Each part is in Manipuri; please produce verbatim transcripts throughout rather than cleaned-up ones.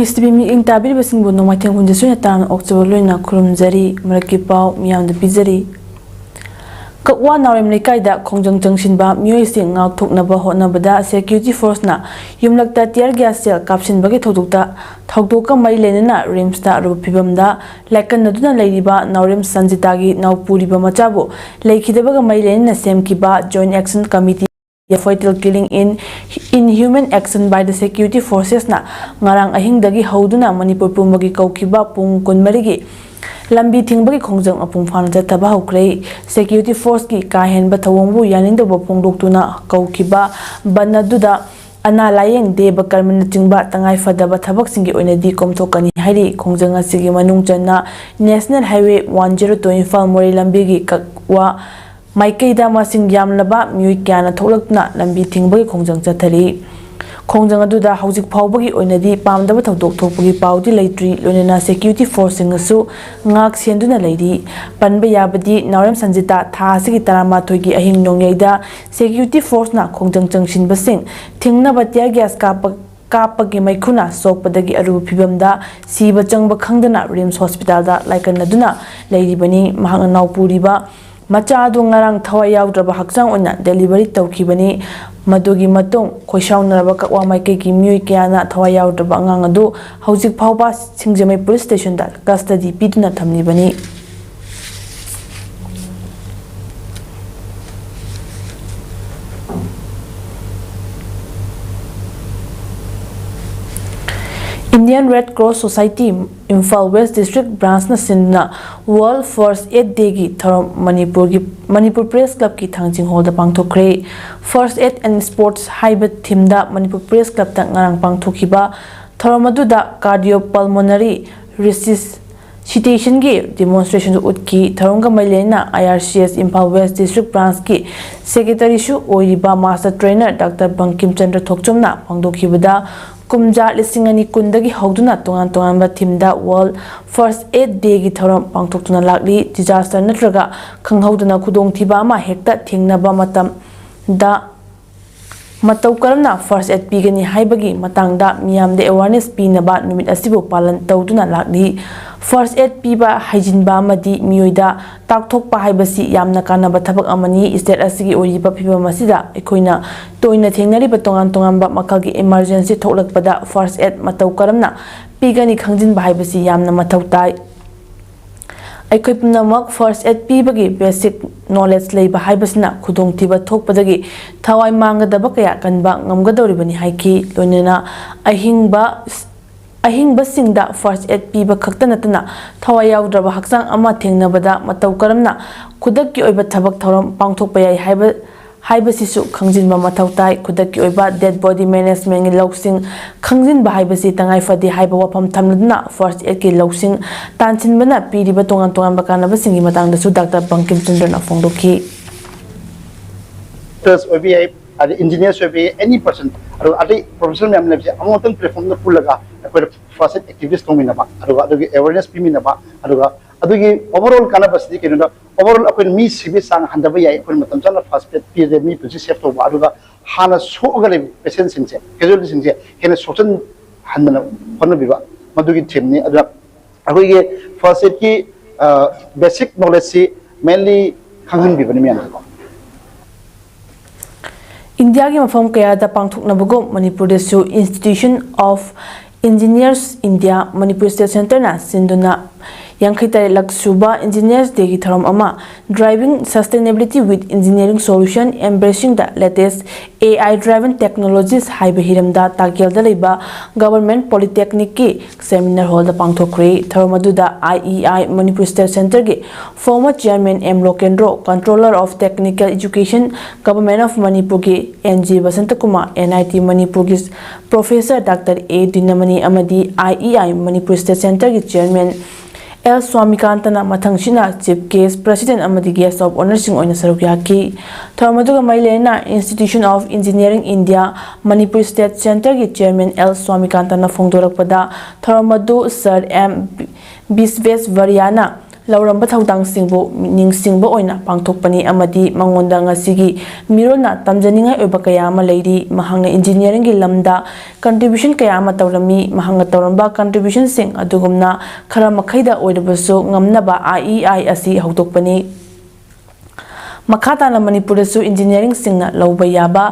ꯏꯁ ꯇꯤ ꯚꯤ ꯃꯤꯠꯌꯦꯡ ꯇꯥꯕꯤꯔꯤꯕꯁꯤꯡꯕꯨ ꯅꯣꯡꯃꯥꯏꯊꯦꯝ ꯈꯨꯟꯖꯦ ꯁꯣꯏꯅ ꯇꯥꯅ ꯑꯣꯛꯆꯕ ꯂꯣꯏꯅ ꯈꯨꯔꯨꯝꯖꯔꯤ꯫ ꯃꯔꯛꯀꯤ ꯄꯥꯎ ꯃꯤꯌꯥꯝꯗ ꯄꯤꯖꯔꯤ꯫ ꯀꯛꯋꯥ ꯅꯥꯎꯔꯦꯝ ꯂꯩꯀꯥꯏꯗ ꯈꯣꯡꯖꯪ ꯆꯪꯁꯤꯟꯕ ꯃꯤꯑꯣꯏꯁꯤꯡ ꯉꯥꯛꯊꯣꯛꯅꯕ ꯍꯣꯠꯅꯕꯗ security forceꯅ ꯌꯨꯝꯂꯛꯇ tear gas shell ꯀꯥꯞꯁꯤꯟꯕꯒꯤ ꯊꯧꯗꯣꯛꯇ, ꯊꯧꯗꯣꯛꯀ ꯃꯔꯤ ꯂꯩꯅꯅ RIMSꯇ ꯑꯔꯨꯕ ꯐꯤꯚꯝꯗ ꯂꯥꯏꯀꯠꯅꯗꯨꯅ ꯂꯩꯔꯤꯕ ꯅꯥꯎꯔꯦꯝ ꯁꯟꯖꯤꯇꯥꯒꯤ ꯅꯥꯎꯄꯨꯔꯤꯕ ꯃꯆꯥꯕꯨ ꯂꯩꯈꯤꯗꯕꯒ ꯃꯔꯤ ꯂꯩꯅꯅ ꯁꯦꯝꯈꯤꯕ Joint Action Committee Fatal Killing in Inhuman Action by the Security Forcesꯅ ꯉꯔꯥꯡ ꯑꯍꯤꯡꯗꯒꯤ ꯍꯧꯗꯨꯅ ꯃꯅꯤꯄꯨꯔ ꯄꯨꯝꯕꯒꯤ ꯀꯧꯈꯤꯕ ꯄꯨꯡ ꯀꯨꯟꯃꯔꯤꯒꯤ ꯂꯝꯕꯤ ꯊꯤꯡꯕꯒꯤ ꯈꯣꯡꯖꯪ ꯃꯄꯨꯡ ꯐꯥꯅ ꯆꯠꯊꯕ ꯍꯧꯈ꯭ꯔꯦ꯫ Security forceꯀꯤ ꯀꯥ ꯍꯦꯟꯕ ꯊꯧꯑꯣꯡꯕꯨ ꯌꯥꯅꯤꯡꯗꯕ ꯐꯣꯡꯗꯣꯛꯇꯨꯅ ꯀꯧꯈꯤꯕ ꯕꯟ ꯑꯗꯨꯗ ꯑꯅꯥ ꯂꯥꯌꯦꯡ, ꯗꯦꯕ ꯀꯔꯃꯅꯆꯤꯡꯕ ꯇꯉꯥꯏ ꯐꯗꯕ ꯊꯕꯛꯁꯤꯡꯒꯤ ꯑꯣꯏꯅꯗꯤ ꯀꯣꯝꯊꯣꯛꯀꯅꯤ ꯍꯥꯏꯔꯤ꯫ ꯈꯣꯡꯖꯪ ꯑꯁꯤꯒꯤ ꯃꯅꯨꯡ ꯆꯟꯅ National Highway one zero two Imphal ꯃꯣꯔꯦ ꯂꯝꯕꯤꯒꯤ ꯀꯛꯋꯥ ꯃꯥꯏꯀꯩꯗ ꯃꯁꯤꯡ ꯌꯥꯝꯂꯕ ꯃꯤꯑꯣꯏ ꯀꯌꯥꯅ ꯊꯣꯛꯂꯛꯇꯨꯅ ꯂꯝꯕꯤ ꯊꯤꯡꯕꯒꯤ ꯈꯣꯡꯖꯪ ꯆꯠꯊꯔꯤ꯫ ꯈꯣꯡꯖꯪ ꯑꯗꯨꯗ ꯍꯧꯖꯤꯛ ꯐꯥꯎꯕꯒꯤ ꯑꯣꯏꯅꯗꯤ ꯄꯥꯝꯗꯕ ꯊꯧꯗꯣꯛ ꯊꯣꯛꯄꯒꯤ ꯄꯥꯎꯗꯤ ꯂꯩꯇ꯭ꯔꯤ, ꯂꯣꯏꯅꯅ security forceꯁꯤꯡꯅꯁꯨ ꯉꯥꯛ ꯁꯦꯟꯗꯨꯅ ꯂꯩꯔꯤ꯫ ꯄꯟꯕ ꯌꯥꯕꯗꯤ ꯅꯥꯎꯔꯦꯝ ꯁꯟꯖꯤꯇꯥ ꯊꯥ ꯑꯁꯤꯒꯤ ꯇꯔꯥꯃꯥꯊꯣꯏꯒꯤ ꯑꯍꯤꯡ ꯅꯣꯡꯌꯥꯏꯗ security forceꯅ ꯈꯣꯡꯖꯪ ꯆꯪꯁꯤꯟꯕꯁꯤꯡ ꯊꯤꯡꯅꯕ tear gas ꯀꯥꯞꯄ ꯀꯥꯞꯄꯒꯤ ꯃꯩꯈꯨꯅ ꯁꯣꯛꯄꯗꯒꯤ ꯑꯔꯨꯕ ꯐꯤꯚꯝꯗ ꯁꯤꯕ ꯆꯪꯕ ꯈꯪꯗꯅ RIMS hospitalꯗ ꯂꯥꯏꯀꯠꯅꯗꯨꯅ ꯂꯩꯔꯤꯕꯅꯤ꯫ ꯃꯍꯥꯛꯅ ꯅꯥꯎꯄꯨꯔꯤꯕ ꯃꯆꯥ ꯑꯗꯨ ꯉꯔꯥꯡ ꯊꯋꯥꯏ ꯌꯥꯎꯗ꯭ꯔꯕ ꯍꯛꯆꯥꯡ ꯑꯣꯏꯅ delivery ꯇꯧꯈꯤꯕꯅꯤ꯫ ꯃꯗꯨꯒꯤ ꯃꯇꯨꯡ ꯈꯣꯏꯁꯥꯎꯅꯔꯕ ꯀꯛꯋꯥ ꯃꯥꯏꯀꯩꯒꯤ ꯃꯤꯑꯣꯏ ꯀꯌꯥꯅ ꯊꯋꯥꯏ ꯌꯥꯎꯗ꯭ꯔꯕ ꯑꯉꯥꯡ ꯑꯗꯨ ꯍꯧꯖꯤꯛ ꯐꯥꯎꯕ ꯁꯤꯡꯖꯃꯩ police stationꯗ custody ꯄꯤꯗꯨꯅ ꯊꯝꯂꯤꯕꯅꯤ꯫ Indian Red Cross Society Imphal West District Branchꯅ ꯁꯤꯟꯗꯨꯅ World First Aid Dayꯒꯤ ꯊꯧꯔꯝ ꯃꯅꯤꯄꯨꯔꯒꯤ, Manipur Press Clubꯀꯤ Thangjing hallꯗ ꯄꯥꯡꯊꯣꯛꯈ꯭ꯔꯦ꯫ First Aid and Sports ꯍꯥꯏꯕ themeꯗ ꯃꯅꯤꯄꯨꯔ Press Clubꯇ ꯉꯔꯥꯡ ꯄꯥꯡꯊꯣꯛꯈꯤꯕ ꯊꯧꯔꯝ ꯑꯗꯨꯗ cardiopulmonary resuscitationꯒꯤ demonstrationꯁꯨ ꯎꯠꯈꯤ꯫ ꯊꯧꯔꯝꯒ ꯃꯔꯤ ꯂꯩꯅꯅ IRCS Imphal West District Branchꯀꯤ secretaryꯁꯨ ꯑꯣꯏꯔꯤꯕ master trainer Doctor Bangkim Chandra ꯊꯣꯛꯆꯣꯝꯅ ꯐꯣꯡꯗꯣꯛꯈꯤꯕꯗ, ꯀꯨꯝꯖꯥ ꯂꯤꯁꯤꯡ ꯑꯅꯤ ꯀꯨꯟꯗꯒꯤ ꯍꯧꯗꯨꯅ ꯇꯣꯉꯥꯟ ꯇꯣꯉꯥꯟꯕ themeꯗ World First Aid Dayꯒꯤ ꯊꯧꯔꯝ ꯄꯥꯡꯊꯣꯛꯇꯨꯅ ꯂꯥꯛꯂꯤ꯫ Disaster ꯅꯠꯇ꯭ꯔꯒ ꯈꯪꯍꯧꯗꯅ ꯈꯨꯗꯣꯡꯊꯤꯕ ꯑꯃ ꯍꯦꯛꯇ ꯊꯦꯡꯅꯕ ꯃꯇꯝꯗ ꯃꯇꯧ ꯀꯔꯝꯅ first aid ꯄꯤꯒꯅꯤ ꯍꯥꯏꯕꯒꯤ ꯃꯇꯥꯡꯗ ꯃꯤꯌꯥꯝꯗ awareness ꯄꯤꯅꯕ ꯅꯨꯃꯤꯠ ꯑꯁꯤꯕꯨ ꯄꯥꯂꯟ ꯇꯧꯗꯨꯅ ꯂꯥꯛꯂꯤ꯫ First aid ꯄꯤꯕ ꯍꯩꯖꯤꯟꯕ ꯑꯃꯗꯤ ꯃꯤꯑꯣꯏꯗ ꯇꯥꯛꯊꯣꯛꯄ ꯍꯥꯏꯕꯁꯤ ꯌꯥꯝꯅ ꯀꯥꯟꯅꯕ ꯊꯕꯛ ꯑꯃꯅꯤ꯫ State ꯑꯁꯤꯒꯤ ꯑꯣꯏꯔꯤꯕ ꯐꯤꯕꯝ ꯑꯁꯤꯗ ꯑꯩꯈꯣꯏꯅ ꯇꯣꯏꯅ ꯊꯦꯡꯅꯔꯤꯕ ꯇꯣꯉꯥꯟ ꯇꯣꯉꯥꯟꯕ ꯃꯈꯜꯒꯤ emergency ꯊꯣꯛꯂꯛꯄꯗ first aid ꯃꯇꯧ ꯀꯔꯝꯅ ꯄꯤꯒꯅꯤ ꯈꯪꯖꯤꯟꯕ ꯍꯥꯏꯕꯁꯤ ꯌꯥꯝꯅ ꯃꯊꯧ ꯇꯥꯏ꯫ ꯑꯩꯈꯣꯏ ꯄꯨꯝꯅꯃꯛ first aid ꯄꯤꯕꯒꯤ basic knowledge ꯂꯩꯕ ꯍꯥꯏꯕꯁꯤꯅ ꯈꯨꯗꯣꯡꯊꯤꯕ ꯊꯣꯛꯄꯗꯒꯤ ꯊꯋꯥꯏ ꯃꯥꯡꯒꯗꯕ ꯀꯌꯥ ꯀꯟꯕ ꯉꯝꯒꯗꯧꯔꯤꯕꯅꯤ ꯍꯥꯏꯈꯤ꯫ ꯂꯣꯏꯅꯅ ꯑꯍꯤꯡꯕ, ꯑꯍꯤꯡꯕꯁꯤꯡꯗ first aid ꯄꯤꯕ ꯈꯛꯇ ꯅꯠꯇꯅ ꯊꯋꯥꯏ ꯌꯥꯎꯗ꯭ꯔꯕ ꯍꯛꯆꯥꯡ ꯑꯃ ꯊꯦꯡꯅꯕꯗ ꯃꯇꯧ ꯀꯔꯝꯅ ꯈꯨꯗꯛꯀꯤ ꯑꯣꯏꯕ ꯊꯕꯛ ꯊꯧꯔꯝ ꯄꯥꯡꯊꯣꯛꯄ ꯌꯥꯏ ꯍꯥꯏꯕ, ꯍꯥꯏꯕꯁꯤꯁꯨ ꯈꯪꯖꯤꯟꯕ ꯃꯊꯧ ꯇꯥꯏ꯫ ꯈꯨꯗꯛꯀꯤ ꯑꯣꯏꯕ dead body managementꯒꯤ ꯂꯧꯁꯤꯡ ꯈꯪꯖꯤꯟꯕ ꯍꯥꯏꯕꯁꯤ ꯇꯉꯥꯏ ꯐꯗꯦ ꯍꯥꯏꯕ ꯋꯥꯐꯝ ꯊꯝꯂꯗꯨꯅ first aidꯀꯤ ꯂꯧꯁꯤꯡ ꯇꯥꯟꯁꯤꯟꯕꯅ ꯄꯤꯔꯤꯕ ꯇꯣꯉꯥꯟ ꯇꯣꯉꯥꯟꯕ ꯀꯥꯟꯅꯕꯁꯤꯡꯒꯤ ꯃꯇꯥꯡꯗꯁꯨ ꯗꯥꯛꯇꯔ ꯕꯪꯀꯤꯝ ꯆꯟꯗ꯭ꯔꯅ ꯐꯣꯡꯗꯣꯛꯈꯤ꯫ Doctors ꯑꯣꯏꯕ ꯌꯥꯏ, ꯑꯗꯩ engineers ꯑꯣꯏꯕ ꯌꯥꯏ, any person, ꯑꯗꯨꯒ ꯑꯇꯩ professional ꯃꯌꯥꯝ ꯂꯩꯕꯁꯦ ꯑꯃꯨꯛꯇꯪ platformꯗ ꯄꯨꯜꯂꯒ ꯑꯩꯈꯣꯏꯅ first aid activist ꯇꯧꯃꯤꯟꯅꯕ, ꯑꯗꯨꯒ ꯑꯗꯨꯒꯤ awareness ꯄꯤꯃꯤꯟꯅꯕ, ꯑꯗꯨꯒ ꯑꯗꯨꯒꯤ overall ꯀꯥꯟꯅꯕꯁꯤꯗꯤ ꯀꯩꯅꯣꯗ, overall ꯑꯩꯈꯣꯏꯅ ꯃꯤ ꯁꯤꯕꯒꯤ ꯆꯥꯡ ꯍꯟꯊꯕ ꯌꯥꯏ꯫ ꯑꯩꯈꯣꯏꯅ ꯃꯇꯝ ꯆꯥꯅ first aid ꯄꯤꯔꯗꯤ ꯃꯤ ꯄꯨꯟꯁꯤ save ꯇꯧꯕ, ꯑꯗꯨꯒ ꯍꯥꯟꯅ ꯁꯣꯛꯑꯒ ꯂꯩꯕ patientꯁꯤꯡꯁꯦ, casualtyꯁꯤꯡꯁꯦ ꯍꯦꯟꯅ ꯁꯣꯛꯆꯟꯍꯟꯗꯅ ꯍꯣꯠꯅꯕꯤꯕ, ꯃꯗꯨꯒꯤ themeꯅꯤ꯫ ꯑꯗꯨꯅ ꯑꯩꯈꯣꯏꯒꯤ first aidꯀꯤ basic knowledgeꯁꯤ mainly ꯈꯪꯍꯟꯕꯤꯕꯅꯤ ꯃꯌꯥꯝꯗꯀꯣ꯫ ꯏꯟꯗꯤꯌꯥꯒꯤ ꯃꯐꯝ ꯀꯌꯥꯗ ꯄꯥꯡꯊꯣꯛꯅꯕꯒꯨꯝ ꯃꯅꯤꯄꯨꯔꯗꯁꯨ Institution of Engineers India Manipur State Centreꯅ ꯁꯤꯟꯗꯨꯅ ꯌꯥꯡꯈꯩ ꯇꯔꯦꯠꯂꯛ ꯁꯨꯕ Engineers Dayꯒꯤ ꯊꯧꯔꯝ ꯑꯃ Driving Sustainability with Engineering Solution, Embracing the Latest A I Driven Technologies ꯍꯥꯏꯕ ꯍꯤꯔꯝꯗ ꯇꯥꯀꯦꯜꯗ ꯂꯩꯕ Government Polytechnicꯀꯤ seminar hallꯗ ꯄꯥꯡꯊꯣꯛꯈ꯭ꯔꯦ꯫ ꯊꯧꯔꯝ ꯑꯗꯨꯗ I E I Manipur State Centreꯒꯤ former chairman M Lokendro, Controller of Technical Education, Government of ꯃꯅꯤꯄꯨꯔꯒꯤ N G ꯕꯁꯟꯇꯀꯨꯃꯥꯔ, N I T ꯃꯅꯤꯄꯨꯔꯒꯤ professor Doctor A ꯗꯤꯅꯃꯅꯤ ꯑꯃꯗꯤ I E I Manipur State Centreꯒꯤ chairman L ꯁ꯭ꯋꯥꯃꯤꯀꯥꯟꯇꯅ ꯃꯊꯪꯁꯤꯠꯅ chief guest, president ꯑꯃꯗꯤ guest of honourꯁꯤꯡ ꯑꯣꯏꯅ ꯁꯔꯨꯛ ꯌꯥꯈꯤ꯫ ꯊꯧꯔꯝ ꯑꯗꯨꯒ ꯃꯔꯤ ꯂꯩꯅꯅ Institution of Engineering India Manipur State Centreꯒꯤ chairman L ꯁ꯭ꯋꯥꯃꯤꯀꯥꯟꯇꯅ ꯐꯣꯡꯗꯣꯔꯛꯄꯗ, ꯊꯧꯔꯝ ꯑꯗꯨ Sir M ꯕꯤꯁ꯭ꯋꯦꯁ ꯚꯔꯤꯌꯥꯅ ꯂꯧꯔꯝꯕ ꯊꯧꯗꯥꯡꯁꯤꯡꯕꯨ ꯅꯤꯡꯁꯤꯡꯕ ꯑꯣꯏꯅ ꯄꯥꯡꯊꯣꯛꯄꯅꯤ ꯑꯃꯗꯤ ꯃꯉꯣꯟꯗ ꯉꯁꯤꯒꯤ ꯃꯤꯔꯣꯟꯅ ꯇꯝꯖꯅꯤꯡꯉꯥꯏ ꯑꯣꯏꯕ ꯀꯌꯥ ꯑꯃ ꯂꯩꯔꯤ꯫ ꯃꯍꯥꯛꯅ engineering ꯒꯤ ꯂꯝꯗ contribution ꯀꯌꯥ ꯑꯃ ꯇꯧꯔꯝꯃꯤ꯫ ꯃꯍꯥꯛꯅ ꯇꯧꯔꯝꯕ contribution ꯁꯤꯡ ꯑꯗꯨꯒꯨꯝꯅ ꯈꯔ ꯃꯈꯩꯗ ꯑꯣꯏꯔꯕꯁꯨ ꯉꯝꯅꯕ IEI ꯑꯁꯤ ꯍꯧꯗꯣꯛꯄꯅꯤ꯫ ꯃꯈꯥ ꯇꯥꯅ ꯃꯅꯤꯄꯨꯔꯗꯁꯨ engineering ꯁꯤꯡꯅ ꯂꯧꯕ ꯌꯥꯕ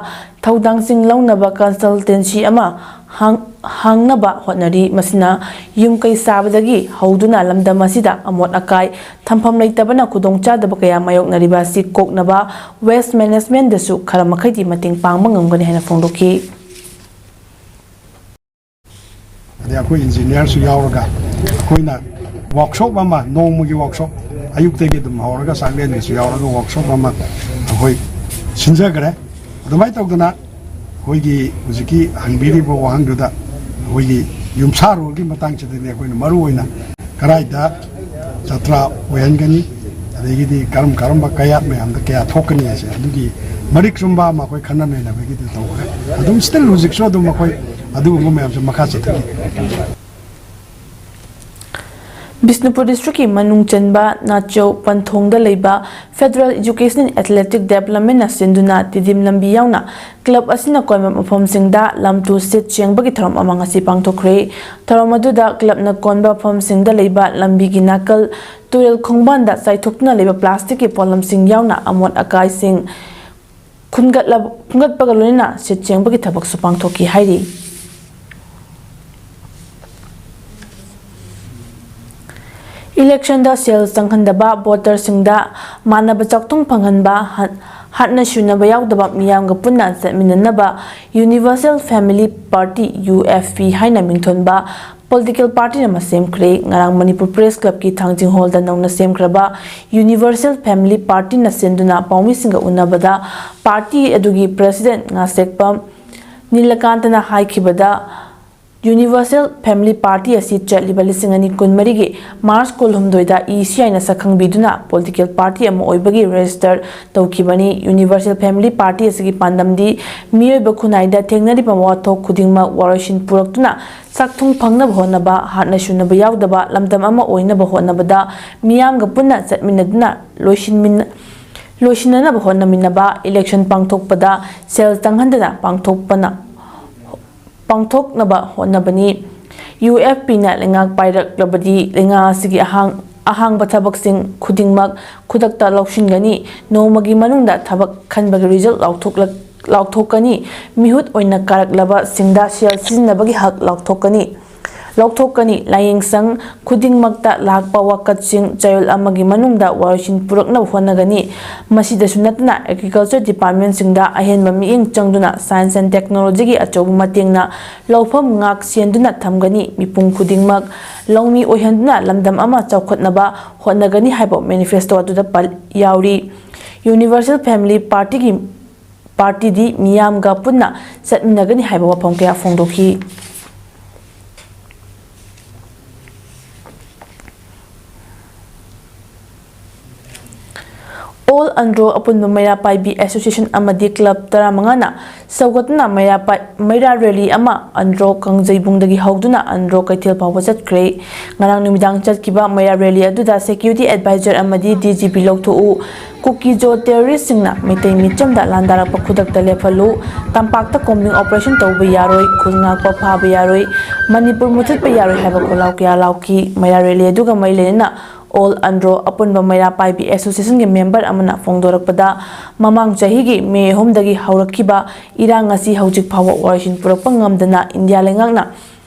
ꯊꯧꯗꯥꯡꯁꯤꯡ ꯂꯧꯅꯕ consultancy ꯑꯃ ꯍꯥꯡ-, ꯍꯥꯡꯅꯕ ꯍꯣꯠꯅꯔꯤ꯫ ꯃꯁꯤꯅ ꯌꯨꯝ ꯀꯩ ꯁꯥꯕꯗꯒꯤ ꯍꯧꯗꯨꯅ ꯂꯝꯗꯝ ꯑꯁꯤꯗ ꯑꯃꯣꯠ ꯑꯀꯥꯏ ꯊꯝꯐꯝ ꯂꯩꯇꯕꯅ ꯈꯨꯗꯣꯡꯆꯥꯗꯕ ꯀꯌꯥ ꯃꯥꯌꯣꯛꯅꯔꯤꯕ ꯑꯁꯤ ꯀꯣꯛꯅꯕ waste management ꯗꯁꯨ ꯈꯔ ꯃꯈꯩꯗꯤ ꯃꯇꯦꯡ ꯄꯥꯡꯕ ꯉꯝꯒꯅꯤ ꯍꯥꯏꯅ ꯐꯣꯡꯗꯣꯛꯈꯤ꯫ ꯑꯗꯩ ꯑꯩꯈꯣꯏ engineer ꯁꯨ ꯌꯥꯎꯔꯒ ꯑꯩꯈꯣꯏꯅ workshop ꯑꯃ, ꯅꯣꯡꯃꯒꯤ workshop, ꯑꯌꯨꯛꯇꯒꯤ ꯑꯗꯨꯝ ꯍꯧꯔꯒ ꯆꯥꯛꯂꯦꯟꯒꯤꯁꯨ ꯌꯥꯎꯔꯒ workshop ꯑꯃ ꯑꯩꯈꯣꯏ ꯁꯤꯟꯖꯈ꯭ꯔꯦ꯫ ꯑꯗꯨꯃꯥꯏꯅ ꯇꯧꯗꯅ ꯑꯩꯈꯣꯏꯒꯤ ꯍꯧꯖꯤꯛꯀꯤ ꯍꯪꯕꯤꯔꯤꯕ ꯋꯥꯍꯪꯗꯨꯗ ꯑꯩꯈꯣꯏꯒꯤ ꯌꯨꯝꯁꯥꯔꯣꯜꯒꯤ ꯃꯇꯥꯡꯁꯤꯗꯅꯤ ꯑꯩꯈꯣꯏꯅ ꯃꯔꯨ ꯑꯣꯏꯅ ꯀꯗꯥꯏꯗ ꯖꯇ꯭ꯔꯥ ꯑꯣꯏꯍꯟꯒꯅꯤ, ꯑꯗꯒꯤꯗꯤ ꯀꯔꯝ ꯀꯔꯝꯕ ꯀꯌꯥꯠ ꯃꯌꯥꯝꯗ ꯀꯌꯥ ꯊꯣꯛꯀꯅꯤ ꯍꯥꯏꯁꯦ, ꯑꯗꯨꯒꯤ ꯃꯔꯤꯛ ꯆꯨꯝꯕ ꯑꯃ ꯑꯩꯈꯣꯏ ꯈꯟꯅ ꯅꯩꯅꯕꯒꯤꯗꯤ ꯇꯧꯈ꯭ꯔꯦ꯫ ꯑꯗꯨꯝ still ꯍꯧꯖꯤꯛꯁꯨ ꯑꯗꯨꯝ ꯑꯩꯈꯣꯏ ꯑꯗꯨꯒꯨꯝꯕ ꯃꯌꯥꯝꯁꯦ ꯃꯈꯥ ꯆꯠꯊꯔꯤ꯫ ꯕꯤꯁꯅꯨꯄꯨꯔ district ꯀꯤ ꯃꯅꯨꯡ ꯆꯟꯕ ꯅꯥꯆꯧ ꯄꯟꯊꯣꯡꯗ ꯂꯩꯕ Federal Educational Athletic Development ꯅ ꯁꯤꯟꯗꯨꯅ ꯇꯤꯗꯤꯝ ꯂꯝꯕꯤ ꯌꯥꯎꯅ club ꯑꯁꯤꯅ ꯀꯣꯟꯕ ꯃꯐꯝꯁꯤꯡꯗ ꯂꯝ ꯇꯨ ꯁꯤꯠ ꯁꯦꯡꯕꯒꯤ ꯊꯧꯔꯝ ꯑꯃ ꯉꯁꯤ ꯄꯥꯡꯊꯣꯛꯈ꯭ꯔꯦ꯫ ꯊꯧꯔꯝ ꯑꯗꯨꯗ club ꯅ ꯀꯣꯟꯕ ꯃꯐꯝꯁꯤꯡꯗ ꯂꯩꯕ ꯂꯝꯕꯤꯒꯤ ꯅꯥꯀꯜ, ꯇꯨꯔꯦꯜ ꯈꯣꯡꯕꯥꯟꯗ ꯆꯥꯏꯊꯣꯛꯇꯨꯅ ꯂꯩꯕ plastic ꯀꯤ ꯄꯣꯠꯂꯝꯁꯤꯡ ꯌꯥꯎꯅ ꯑꯃꯣꯠ ꯑꯀꯥꯏꯁꯤꯡ ꯈꯨꯟꯒꯠꯂꯕ-, ꯈꯨꯟꯒꯠꯄꯒ ꯂꯣꯏꯅꯅ ꯁꯤꯠ ꯁꯦꯡꯕꯒꯤ ꯊꯕꯛꯁꯨ ꯄꯥꯡꯊꯣꯛꯈꯤ ꯍꯥꯏꯔꯤ꯫ Election ꯗ ꯁꯦꯜ ꯆꯪꯍꯟꯗꯕ, voter ꯁꯤꯡꯗ ꯃꯥꯟꯅꯕ ꯆꯥꯛꯊꯨꯡ ꯐꯪꯍꯟꯕ, ꯍꯥꯠ-, ꯍꯥꯠꯅ ꯁꯨꯅꯕ ꯌꯥꯎꯗꯕ, ꯃꯤꯌꯥꯝꯒ ꯄꯨꯟꯅ ꯆꯠꯃꯤꯟꯅꯅꯕ Universal Family Party, UFP ꯍꯥꯏꯅ ꯃꯤꯡꯊꯣꯟꯕ political party ꯅ ꯑꯃ ꯁꯦꯝꯈ꯭ꯔꯦ꯫ ꯉꯔꯥꯡ ꯃꯅꯤꯄꯨꯔ Press Club ꯀꯤ ꯊꯥꯡꯖꯤꯡ hall ꯗ ꯅꯧꯅ ꯁꯦꯝꯈ꯭ꯔꯕ Universal Family Party ꯅ ꯁꯤꯟꯗꯨꯅ ꯄꯥꯎꯃꯤꯁꯤꯡꯒ ꯎꯅꯕꯗ party ꯑꯗꯨꯒꯤ president ꯉꯥꯁꯦꯛꯄꯝ ꯅꯤꯂꯀꯥꯟꯇꯅ ꯍꯥꯏꯈꯤꯕꯗ, Universal Family Party ꯑꯁꯤ ꯆꯠꯂꯤꯕ ꯂꯤꯁꯤꯡ ꯑꯅꯤ ꯀꯨꯟꯃꯔꯤꯒꯤ ꯃꯥꯔꯆ ꯀꯨꯟꯍꯨꯝꯗꯣꯏꯗ ꯏ ꯁꯤ ꯑꯥꯏꯅ ꯁꯛꯈꯪꯕꯤꯗꯨꯅ political party ꯑꯃ ꯑꯣꯏꯕꯒꯤ register ꯇꯧꯈꯤꯕꯅꯤ꯫ Universal Family Party ꯑꯁꯤꯒꯤ ꯄꯥꯟꯗꯝꯗꯤ ꯃꯤꯑꯣꯏꯕ ꯈꯨꯟꯅꯥꯏꯗ ꯊꯦꯡꯅꯔꯤꯕ ꯋꯥꯊꯣꯛ ꯈꯨꯗꯤꯡꯃꯛ ꯋꯥꯔꯣꯏꯁꯤꯟ ꯄꯨꯔꯛꯇꯨꯅ ꯆꯥꯛꯊꯨꯡ ꯐꯪꯅꯕ ꯍꯣꯠꯅꯕ, ꯍꯥꯠꯅ ꯁꯨꯅꯕ ꯌꯥꯎꯗꯕ ꯂꯝꯗꯝ ꯑꯃ ꯑꯣꯏꯅꯕ ꯍꯣꯠꯅꯕꯗ ꯃꯤꯌꯥꯝꯒ ꯄꯨꯟꯅ ꯆꯠꯃꯤꯟꯅꯗꯨꯅ ꯂꯣꯏꯁꯤꯟꯃꯤꯟꯅ-, ꯂꯣꯏꯁꯤꯟꯅꯅꯕ ꯍꯣꯠꯅꯃꯤꯟꯅꯕ, election ꯄꯥꯡꯊꯣꯛꯄꯗ ꯁꯦꯜ ꯆꯪꯍꯟꯗꯅ ꯄꯥꯡꯊꯣꯛꯄꯅ ꯄꯥꯡꯊꯣꯛꯅꯕ ꯍꯣꯠꯅꯕꯅꯤ꯫ ꯌꯨ ꯑꯦꯐ ꯄꯤꯅ ꯂꯩꯉꯥꯛ ꯄꯥꯏꯔꯛꯂꯕꯗꯤ ꯂꯩꯉꯥꯛ ꯑꯁꯤꯒꯤ ꯑꯍꯥꯡ-, ꯑꯍꯥꯡꯕ ꯊꯕꯛꯁꯤꯡ ꯈꯨꯗꯤꯡꯃꯛ ꯈꯨꯗꯛꯇ ꯂꯧꯁꯤꯟꯒꯅꯤ꯫ ꯅꯣꯡꯃꯒꯤ ꯃꯅꯨꯡꯗ ꯊꯕꯛ ꯈꯟꯕꯒꯤ result ꯂꯥꯎꯊꯣꯛꯂꯛ-, ꯂꯥꯎꯊꯣꯛꯀꯅꯤ꯫ ꯃꯤꯍꯨꯠ ꯑꯣꯏꯅ ꯀꯥꯔꯛꯂꯕꯁꯤꯡꯗ ꯁꯦꯜ ꯁꯤꯖꯤꯟꯅꯕꯒꯤ ꯍꯛ ꯂꯥꯎꯊꯣꯛꯀꯅꯤ꯫ ꯂꯧꯊꯣꯛꯀꯅꯤ꯫ ꯂꯥꯏꯌꯦꯡꯁꯪ ꯈꯨꯗꯤꯡꯃꯛꯇ ꯂꯥꯛꯄ ꯋꯥꯀꯠꯁꯤꯡ ꯆꯌꯣꯜ ꯑꯃꯒꯤ ꯃꯅꯨꯡꯗ ꯋꯥꯔꯣꯏꯁꯤꯟ ꯄꯨꯔꯛꯅꯕ ꯍꯣꯠꯅꯒꯅꯤ꯫ ꯃꯁꯤꯗꯁꯨ ꯅꯠꯇꯅ agriculture departmentꯁꯤꯡꯗ ꯑꯍꯦꯟꯕ ꯃꯤꯠꯌꯦꯡ ꯆꯪꯗꯨꯅ science and technologyꯒꯤ ꯑꯆꯧꯕ ꯃꯇꯦꯡꯅ ꯂꯧꯐꯝ ꯉꯥꯛ ꯁꯦꯟꯗꯨꯅ ꯊꯝꯒꯅꯤ꯫ ꯃꯤꯄꯨꯝ ꯈꯨꯗꯤꯡꯃꯛ ꯂꯧꯃꯤ ꯑꯣꯏꯍꯟꯗꯨꯅ ꯂꯝꯗꯝ ꯑꯃ ꯆꯥꯎꯈꯠꯅꯕ ꯍꯣꯠꯅꯒꯅꯤ ꯍꯥꯏꯕ manifesto ꯑꯗꯨꯗ ꯄꯜ-, ꯌꯥꯎꯔꯤ꯫ Universal Family Partyꯒꯤ, partyꯗꯤ ꯃꯤꯌꯥꯝꯒ ꯄꯨꯟꯅ ꯆꯠꯃꯤꯟꯅꯒꯅꯤ ꯍꯥꯏꯕ ꯋꯥꯐꯝ ꯀꯌꯥ ꯐꯣꯡꯗꯣꯛꯈꯤ꯫ All Andro ꯑꯄꯨꯟꯕ ꯃꯩꯔꯥ ꯄꯥꯏꯕꯤ association ꯑꯃꯗꯤ club ꯇꯔꯥꯃꯉꯥꯅ ꯁꯧꯒꯠꯇꯨꯅ ꯃꯩꯔꯥ ꯄꯥꯏ-, ꯃꯩꯔꯥ rally ꯑꯃ ꯑꯟꯗ꯭ꯔꯣ ꯀꯥꯡꯖꯩꯕꯨꯡꯗꯒꯤ ꯍꯧꯗꯨꯅ ꯑꯟꯗ꯭ꯔꯣ ꯀꯩꯊꯦꯜ ꯐꯥꯎꯕ ꯆꯠꯈ꯭ꯔꯦ꯫ ꯉꯔꯥꯡ ꯅꯨꯃꯤꯗꯥꯡ ꯆꯠꯈꯤꯕ ꯃꯩꯔꯥ rally ꯑꯗꯨꯗ security advisor ꯑꯃꯗꯤ D G P ꯂꯧꯊꯣꯛꯎ, ꯀꯨꯀꯤꯖꯣ terroristꯁꯤꯡꯅ ꯃꯩꯇꯩ ꯃꯤꯆꯝꯗ ꯂꯥꯟꯗꯥꯔꯛꯄ ꯈꯨꯗꯛꯇ ꯂꯦꯞꯍꯜꯂꯨ, ꯇꯝꯄꯥꯛꯇ combing operation ꯇꯧꯕ ꯌꯥꯔꯣꯏ, ꯈꯨꯜ ꯉꯥꯛꯄ ꯐꯥꯕ ꯌꯥꯔꯣꯏ, ꯃꯅꯤꯄꯨꯔ ꯃꯨꯊꯠꯄ ꯌꯥꯔꯣꯏ ꯍꯥꯏꯕ ꯈꯣꯜꯂꯥꯎ ꯀꯌꯥ ꯂꯥꯎꯈꯤ꯫ ꯃꯩꯔꯥ rally ꯑꯗꯨꯒ ꯃꯔꯤ ꯂꯩꯅꯅ All Andro ꯑꯄꯨꯟꯕ ꯃꯩꯔꯥ ꯄꯥꯏꯕꯤ associationꯒꯤ member ꯑꯃꯅ ꯐꯣꯡꯗꯣꯔꯛꯄꯗ, ꯃꯃꯥꯡ ꯆꯍꯤꯒꯤ ꯃꯦ ꯑꯍꯨꯝꯗꯒꯤ ꯍꯧꯔꯛꯈꯤꯕ ꯏꯔꯥꯡ ꯑꯁꯤ ꯍꯧꯖꯤꯛ ꯐꯥꯎꯕ ꯋꯥꯔꯣꯏꯁꯤꯟ ꯄꯨꯔꯛꯄ ꯉꯝꯗꯅ ꯏꯟꯗꯤꯌꯥ ꯂꯩꯉꯥꯛꯅ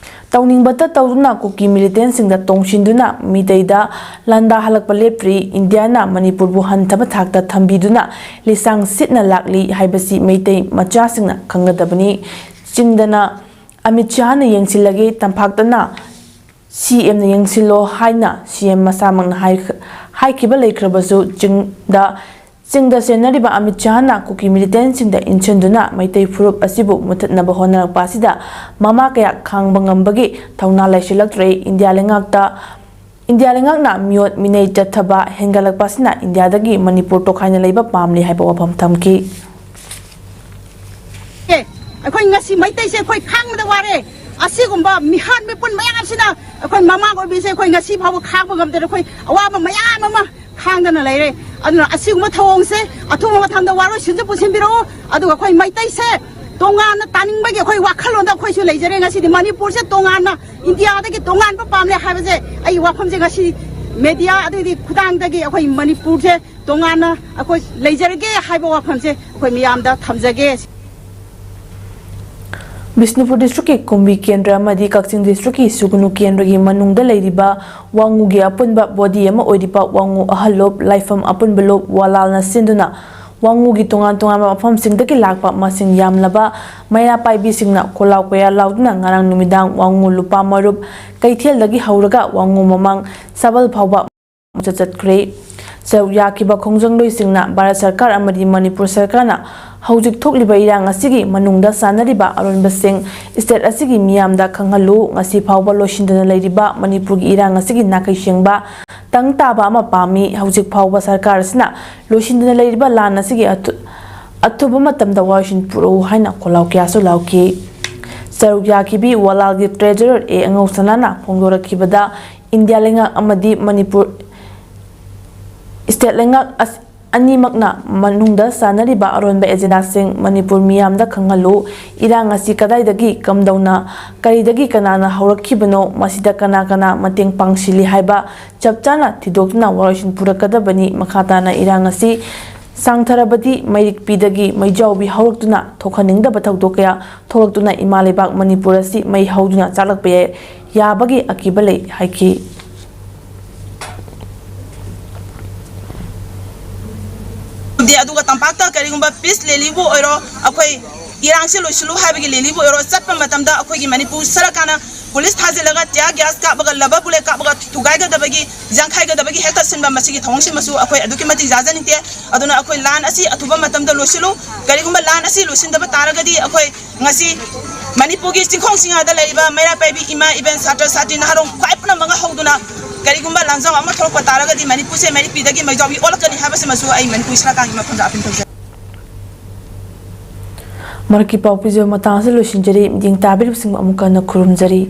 ꯇꯧꯅꯤꯡꯕꯇ ꯇꯧꯗꯨꯅ ꯀꯨꯀꯤ militantꯁꯤꯡꯗ ꯇꯣꯡꯁꯤꯟꯗꯨꯅ ꯃꯤꯇꯩꯗ ꯂꯥꯟꯗꯥꯍꯜꯂꯛꯄ ꯂꯦꯞꯇ꯭ꯔꯤ꯫ ꯏꯟꯗꯤꯌꯥꯅ ꯃꯅꯤꯄꯨꯔꯕꯨ ꯍꯟꯊꯕ ꯊꯥꯛꯇ ꯊꯝꯕꯤꯗꯨꯅ ꯂꯤꯁꯥꯡ ꯁꯤꯠꯅ ꯂꯥꯛꯂꯤ ꯍꯥꯏꯕꯁꯤ ꯃꯩꯇꯩ ꯃꯆꯥꯁꯤꯡꯅ ꯈꯪꯒꯗꯕꯅꯤ꯫ ꯆꯤꯡꯗꯅ ꯑꯃꯤꯠ ꯁꯥꯍꯅ ꯌꯦꯡꯁꯤꯜꯂꯒꯦ, ꯇꯝꯄꯥꯛꯇꯅ ꯁꯤ ꯑꯦꯝꯅ ꯌꯦꯡꯁꯤꯜꯂꯣ ꯍꯥꯏꯅ ꯁꯤ ꯑꯦꯝ ꯃꯁꯥꯃꯛꯅ ꯍꯥꯏ-, ꯍꯥꯏꯈꯤꯕ ꯂꯩꯈ꯭ꯔꯕꯁꯨ, ꯆꯤꯡꯗ ꯆꯤꯡꯗ ꯆꯦꯟꯅꯔꯤꯕ ꯑꯃꯤꯠ ꯁꯍꯥꯅ ꯀꯨꯀꯤ ꯃꯤꯂꯤꯇꯦꯟꯁꯤꯡꯗ ꯏꯟꯁꯤꯟꯗꯨꯅ ꯃꯩꯇꯩ ꯐꯨꯔꯨꯞ ꯑꯁꯤꯕꯨ ꯃꯨꯊꯠꯅꯕ ꯍꯣꯠꯅꯔꯛꯄ ꯑꯁꯤꯗ ꯃꯃꯥ ꯀꯌꯥ ꯈꯥꯡꯕ ꯉꯝꯕꯒꯤ ꯊꯧꯅꯥ ꯂꯩꯁꯤꯜꯂꯛꯇ꯭ꯔꯦ꯫ ꯏꯟꯗꯤꯌꯥ ꯂꯩꯉꯥꯛꯇ, ꯏꯟꯗꯤꯌꯥ ꯂꯩꯉꯥꯛꯅ ꯃꯤꯑꯣꯠ ꯃꯤꯅꯩ ꯆꯠꯊꯕ ꯍꯦꯟꯒꯠꯂꯛꯄ ꯑꯁꯤꯅ ꯏꯟꯗꯤꯌꯥꯗꯒꯤ ꯃꯅꯤꯄꯨꯔ ꯇꯣꯈꯥꯏꯅ ꯂꯩꯕ ꯄꯥꯝꯂꯤ ꯍꯥꯏꯕ ꯋꯥꯐꯝ ꯊꯝꯈꯤ꯫ ꯑꯦ, ꯑꯩꯈꯣꯏ ꯉꯁꯤ ꯃꯩꯇꯩꯁꯦ ꯑꯩꯈꯣꯏ ꯈꯥꯡꯕꯗ ꯋꯥꯔꯦ꯫ ꯑꯁꯤꯒꯨꯝꯕ ꯃꯤꯍꯥꯠ ꯃꯤꯄꯨꯟ ꯃꯌꯥꯝꯁꯤꯅ ꯑꯩꯈꯣꯏ ꯃꯃꯥ ꯑꯣꯏꯕꯤꯁꯦ ꯑꯩꯈꯣꯏ ꯉꯁꯤ ꯐꯥꯎꯕ ꯈꯥꯡꯕ ꯉꯝꯗꯅ ꯑꯩꯈꯣꯏ ꯑꯋꯥꯕ ꯃꯌꯥꯝ ꯑꯃ ꯈꯥꯡꯗꯅ ꯂꯩꯔꯦ꯫ ꯑꯗꯨꯅ ꯑꯁꯤꯒꯨꯝꯕ ꯊꯧꯑꯣꯡꯁꯦ ꯑꯊꯨꯕ ꯃꯇꯝꯗ ꯋꯥꯔꯣꯏꯁꯤꯟꯁꯨ ꯄꯨꯁꯤꯟꯕꯤꯔꯛꯎ꯫ ꯑꯗꯨꯒ ꯑꯩꯈꯣꯏ ꯃꯩꯇꯩꯁꯦ ꯇꯣꯉꯥꯟꯅ ꯇꯥꯅꯤꯡꯕꯒꯤ ꯑꯩꯈꯣꯏ ꯋꯥꯈꯜꯂꯣꯟꯗ ꯑꯩꯈꯣꯏꯁꯨ ꯂꯩꯖꯔꯦ꯫ ꯉꯁꯤꯗꯤ ꯃꯅꯤꯄꯨꯔꯁꯦ ꯇꯣꯉꯥꯟꯅ, ꯏꯟꯗꯤꯌꯥꯗꯒꯤ ꯇꯣꯉꯥꯟꯕ ꯄꯥꯝꯂꯦ ꯍꯥꯏꯕꯁꯦ ꯑꯩ ꯋꯥꯐꯝꯁꯦ ꯉꯁꯤ ꯃꯦꯗꯤꯌꯥ ꯑꯗꯩꯗꯤ ꯈꯨꯊꯥꯡꯗꯒꯤ ꯑꯩꯈꯣꯏ ꯃꯅꯤꯄꯨꯔꯁꯦ ꯇꯣꯉꯥꯟꯅ ꯑꯩꯈꯣꯏ ꯂꯩꯖꯔꯒꯦ ꯍꯥꯏꯕ ꯋꯥꯐꯝꯁꯦ ꯑꯩꯈꯣꯏ ꯃꯤꯌꯥꯝꯗ ꯊꯝꯖꯒꯦ꯫ ꯕꯤꯁꯅꯨꯄꯨꯔ ꯗꯤꯁꯇ꯭ꯔꯤꯛꯀꯤ ꯀꯨꯝꯕꯤ ꯀꯦꯟꯗ꯭ꯔ ꯑꯃꯗꯤ ꯀꯛꯆꯤꯡ ꯗꯤꯁꯇ꯭ꯔꯤꯛꯀꯤ ꯁꯨꯒꯨꯅꯨ ꯀꯦꯟꯗ꯭ꯔꯒꯤ ꯃꯅꯨꯡꯗ ꯂꯩꯔꯤꯕ ꯋꯥꯉꯨꯒꯤ ꯑꯄꯨꯟꯕ ꯕꯣꯗꯤ ꯑꯃ ꯑꯣꯏꯔꯤꯕ ꯋꯥꯉꯨ ꯑꯍꯜ ꯂꯣꯞ, ꯂꯥꯏꯐꯝ ꯑꯄꯨꯟꯕ ꯂꯣꯞ ꯋꯥꯂꯥꯜꯅ ꯁꯤꯟꯗꯨꯅ ꯋꯥꯉꯨꯒꯤ ꯇꯣꯉꯥꯟ ꯇꯣꯉꯥꯟꯕ ꯃꯐꯝꯁꯤꯡꯗꯒꯤ ꯂꯥꯛꯄ ꯃꯁꯤꯡ ꯌꯥꯝꯂꯕ ꯃꯩꯔꯥ ꯄꯥꯏꯕꯤꯁꯤꯡꯅ ꯈꯣꯜꯂꯥꯎ ꯀꯌꯥ ꯂꯥꯎꯗꯨꯅ ꯉꯔꯥꯡ ꯅꯨꯃꯤꯗꯥꯡ ꯋꯥꯉꯨ ꯂꯨꯄꯥ ꯃꯔꯨꯞ ꯀꯩꯊꯦꯜꯗꯒꯤ ꯍꯧꯔꯒ ꯋꯥꯉꯨ ꯃꯃꯥꯡ ꯁꯕꯜ ꯐꯥꯎꯕ ꯆꯠꯆꯠꯈ꯭ꯔꯦ꯫ ꯁꯔꯨꯛ ꯌꯥꯈꯤꯕ ꯈꯣꯡꯖꯪꯂꯣꯏꯁꯤꯡꯅ ꯚꯥꯔꯠ ꯁꯔꯀꯥꯔ ꯑꯃꯗꯤ ꯃꯅꯤꯄꯨꯔ ꯁꯔꯀꯥꯔꯅ ꯍꯧꯖꯤꯛ ꯊꯣꯛꯂꯤꯕ ꯏꯔꯥꯡ ꯑꯁꯤꯒꯤ ꯃꯅꯨꯡꯗ ꯆꯥꯅꯔꯤꯕ ꯑꯔꯣꯟꯕꯁꯤꯡ ꯁ꯭ꯇꯦꯠ ꯑꯁꯤꯒꯤ ꯃꯤꯌꯥꯝꯗ ꯈꯪꯍꯜꯂꯨ꯫ ꯉꯁꯤ ꯐꯥꯎꯕ ꯂꯣꯏꯁꯤꯟꯗꯅ ꯂꯩꯔꯤꯕ ꯃꯅꯤꯄꯨꯔꯒꯤ ꯏꯔꯥꯡ ꯑꯁꯤꯒꯤ ꯅꯥꯈꯩ ꯁꯦꯡꯕ ꯇꯪ ꯇꯥꯕ ꯑꯃ ꯄꯥꯝꯃꯤ꯫ ꯍꯧꯖꯤꯛ ꯐꯥꯎꯕ ꯁꯔꯀꯥꯔ ꯑꯁꯤꯅ ꯂꯣꯏꯁꯤꯟꯗꯅ ꯂꯩꯔꯤꯕ ꯂꯥꯟ ꯑꯁꯤꯒꯤ ꯑꯊꯨ-, ꯑꯊꯨꯕ ꯃꯇꯝꯗ ꯋꯥꯔꯣꯏꯁꯤꯟ ꯄꯨꯔꯛꯎ ꯍꯥꯏꯅ ꯈꯣꯜꯂꯥꯎ ꯀꯌꯥꯁꯨ ꯂꯥꯎꯈꯤ꯫ ꯁꯔꯨꯛ ꯌꯥꯈꯤꯕꯤ ꯋꯥꯂꯥꯜꯒꯤ ꯇ꯭ꯔꯦꯖꯔꯔ ꯑꯦ ꯑꯉꯧ ꯁꯅꯥꯅ ꯐꯣꯡꯗꯣꯔꯛꯈꯤꯕꯗ ꯏꯟꯗꯤꯌꯥ ꯂꯩꯉꯥꯛ ꯑꯃꯗꯤ ꯃꯅꯤꯄꯨꯔ ꯁ꯭ꯇꯦꯠ ꯂꯩꯉꯥꯛ ꯑꯁ-, ꯑꯅꯤꯃꯛꯅ ꯃꯅꯨꯡꯗ ꯆꯥꯅꯔꯤꯕ ꯑꯔꯣꯟꯕ ꯑꯦꯖꯦꯟꯗꯥꯁꯤꯡ ꯃꯅꯤꯄꯨꯔ ꯃꯤꯌꯥꯝꯗ ꯈꯪꯍꯜꯂꯨ꯫ ꯏꯔꯥꯡ ꯑꯁꯤ ꯀꯗꯥꯏꯗꯒꯤ, ꯀꯝꯗꯧꯅ, ꯀꯔꯤꯗꯒꯤ ꯀꯅꯥꯅ ꯍꯧꯔꯛꯈꯤꯕꯅꯣ, ꯃꯁꯤꯗ ꯀꯅꯥ ꯀꯅꯥ ꯃꯇꯦꯡ ꯄꯥꯡꯁꯤꯜꯂꯤ ꯍꯥꯏꯕ ꯆꯞ ꯆꯥꯅ ꯊꯤꯗꯣꯛꯇꯨꯅ ꯋꯥꯔꯣꯏꯁꯤꯟ ꯄꯨꯔꯛꯀꯗꯕꯅꯤ꯫ ꯃꯈꯥ ꯇꯥꯅ ꯏꯔꯥꯡ ꯑꯁꯤ ꯁꯥꯡꯊꯔꯕꯗꯤ ꯃꯩꯔꯤꯛꯄꯤꯗꯒꯤ ꯃꯩꯖꯥꯎꯕꯤ ꯍꯧꯔꯛꯇꯨꯅ ꯊꯣꯛꯍꯟꯅꯤꯡꯗꯕ ꯊꯧꯗꯣꯛ ꯀꯌꯥ ꯊꯣꯛꯂꯛꯇꯨꯅ ꯏꯃꯥ ꯂꯩꯕꯥꯛ ꯃꯅꯤꯄꯨꯔ ꯑꯁꯤ ꯃꯩ ꯍꯧꯗꯨꯅ ꯆꯥꯛꯂꯛꯄ ꯌꯥꯏ, ꯌꯥꯕꯒꯤ ꯑꯀꯤꯕ ꯂꯩ ꯍꯥꯏꯈꯤ꯫ ꯑꯗꯨꯒ ꯇꯝꯄꯥꯛꯇ ꯀꯔꯤꯒꯨꯝꯕ ꯄꯤꯁ ꯂꯦꯂꯤꯕꯨ ꯑꯣꯏꯔꯣ, ꯑꯩꯈꯣꯏ ꯏꯔꯥꯡꯁꯦ ꯂꯣꯏꯁꯤꯜꯂꯨ ꯍꯥꯏꯕꯒꯤ ꯂꯦꯂꯤꯕꯨ ꯑꯣꯏꯔꯣ, ꯆꯠꯄ ꯃꯇꯝꯗ ꯑꯩꯈꯣꯏꯒꯤ ꯃꯅꯤꯄꯨꯔ ꯁꯔꯀꯥꯔꯅ ꯄꯨꯂꯤꯁ ꯊꯥꯖꯤꯜꯂꯒ ꯇꯤꯌꯥꯔ ꯒ꯭ꯌꯥꯁ ꯀꯥꯞꯄꯒ ꯂꯕꯔ ꯕꯨꯂꯦꯠ ꯀꯥꯞꯄꯒ ꯊꯨꯒꯥꯏꯒꯗꯕꯒꯤ, ꯌꯥꯡꯈꯥꯏꯒꯗꯕꯒꯤ ꯍꯦꯛꯇ ꯁꯤꯟꯕ, ꯃꯁꯤꯒꯤ ꯊꯧꯑꯣꯡꯁꯤꯃꯁꯨ ꯑꯩꯈꯣꯏ ꯑꯗꯨꯛꯀꯤ ꯃꯇꯤꯛ ꯌꯥꯖꯅꯤꯡꯗꯦ꯫ ꯑꯗꯨꯅ ꯑꯩꯈꯣꯏ ꯂꯥꯟ ꯑꯁꯤ ꯑꯊꯨꯕ ꯃꯇꯝꯗ ꯂꯣꯏꯁꯤꯜꯂꯨ꯫ ꯀꯔꯤꯒꯨꯝꯕ ꯂꯥꯟ ꯑꯁꯤ ꯂꯣꯏꯁꯤꯟꯗꯕ ꯇꯥꯔꯒꯗꯤ ꯑꯩꯈꯣꯏ ꯉꯁꯤ ꯃꯅꯤꯄꯨꯔꯒꯤ ꯆꯤꯡꯈꯣꯡ ꯆꯤꯡꯌꯥꯗ ꯂꯩꯔꯤꯕ ꯃꯩꯔꯥ ꯄꯥꯏꯕꯤ ꯏꯃꯥ, ꯏꯕꯦꯟ, ꯁꯥꯇ꯭ꯔ, ꯁꯥꯇ꯭ꯔꯤ, ꯅꯍꯥꯔꯣꯜ ꯈ꯭ꯋꯥꯏ ꯄꯨꯝꯅꯃꯛꯅ ꯍꯧꯗꯨꯅ ꯀꯔꯤꯒꯨꯝꯕ ꯂꯥꯟꯖꯥꯎ ꯑꯃ ꯊꯣꯛꯂꯛꯄ ꯇꯥꯔꯒꯗꯤ ꯃꯅꯤꯄꯨꯔꯁꯦ ꯃꯩꯔꯤꯛꯄꯤꯗꯒꯤ ꯃꯩꯖꯥꯎꯕꯤ ꯑꯣꯜꯂꯛꯀꯅꯤ ꯍꯥꯏꯕꯁꯤꯃꯁꯨ ꯑꯩ ꯃꯅꯤꯄꯨꯔ ꯁꯔꯀꯥꯔꯒꯤ ꯃꯐꯝꯗ ꯑꯄꯤꯜ ꯇꯧꯖꯔꯤ꯫ ꯃꯔꯛꯀꯤ ꯄꯥꯎ ꯄꯤꯖꯕ ꯃꯇꯥꯡ ꯑꯁꯤꯗ ꯂꯣꯏꯁꯤꯟꯖꯔꯤ꯫ ꯃꯤꯠꯌꯦꯡ ꯇꯥꯕꯤꯔꯤꯕꯁꯤꯡꯕꯨ ꯑꯃꯨꯛ ꯍꯟꯅ ꯈꯨꯔꯨꯝꯖꯔꯤ꯫